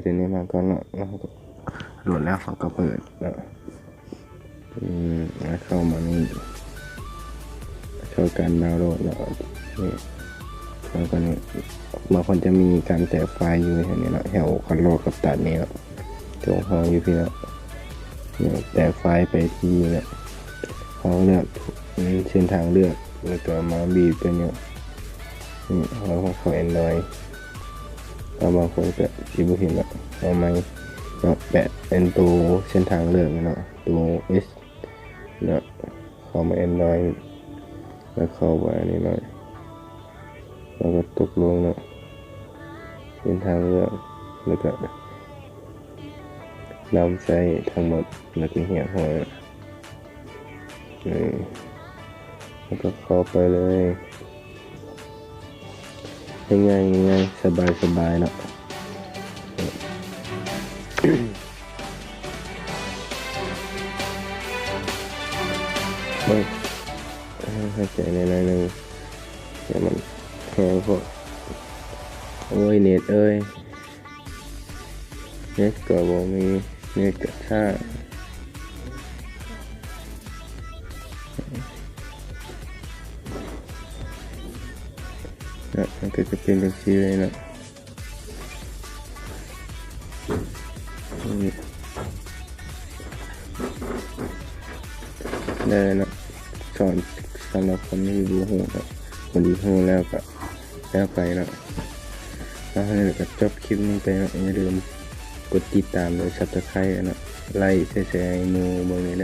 ຕົວນີ້ມາກ່ອນເນາະ ເຮົາກໍໂຫຼດແລ້ວ ເຮົາກໍເປີດເນາະ. ອືມ ແລ້ວເຂົ້າມານີ້ ເຂົ້າການດາວໂຫຼດເນາະ ນີ້ ແລ້ວກໍນີ້ ບາງຄົນຈະມີການແຕກໄຟລ໌ຢູ່ແຖວນີ້ເນາະ ແຖວຄັນໂລດກັບຕັດນີ້ເນາະ ຕົວຮອງຢູ່ພີ້ເນາະ. ນີ້ແຕກໄຟລ໌ໄປທີ່ເນາະ ເຮົາເລືອກ ອືມ ເສັ້ນທາງເລືອກ ແລ້ວກໍມາບີບຕົວນີ້ ນີ້ເຮົາເຂົ້າແອນດຣອຍ ແລ້ວບາງຄົນກໍຊິບໍ່ເຫັນເນາະ ເອົາໃໝ່ເນາະ ແປະເປັນໂຕເສັ້ນທາງເລືອກນີ້ເນາະ ໂຕເອັສ ເນາະ ເຂົ້າມາແອນດຣອຍ ແລ້ວເຂົ້າມານີ້ເນາະ ແລ້ວກໍຕົກລົງເນາະ ເປັນທາງເລືອກ ແລ້ວກໍນຳໃຊ້ທັງໝົດ ແລ້ວກໍຮຽບຮ້ອຍ ເອີ ແລ້ວກໍເຂົ້າໄປເລີຍ. ງ່າຍໆ ງ່າຍໆ ສະບາຍໆ ເນາະ ເບິ່ງ ຫາຍໃຈໜ້ອຍໆ ໜຶ່ງ ແຕ່ມັນແຮງໂພດ ໂອ້ຍ ເນັດເອີຍ ເນັດກໍບໍ່ມີ ເນັດກໍຊ້າ ເນາະ ມັນກໍຈະເປັນຈັ່ງຊີ້ເລີຍເນາະ ນີ້ ໄດ້ເນາະ ສອນສຳລັບຄົນທີ່ບໍ່ຮູ້ເນາະ ຄົນທີ່ຮູ້ແລ້ວກໍແລ້ວໄປເນາະ. ເອົາ ແລ້ວກໍຈົບຄລິບນີ້ໄປເນາະ ຢ່າລືມກົດຕິດຕາມ ແລະ ຊັບສະໄຄຣບ໌ເນາະ ໄລຄ໌ ແຊ ໃຫ້ໝູ່ເບິ່ງແດ່ເດີ.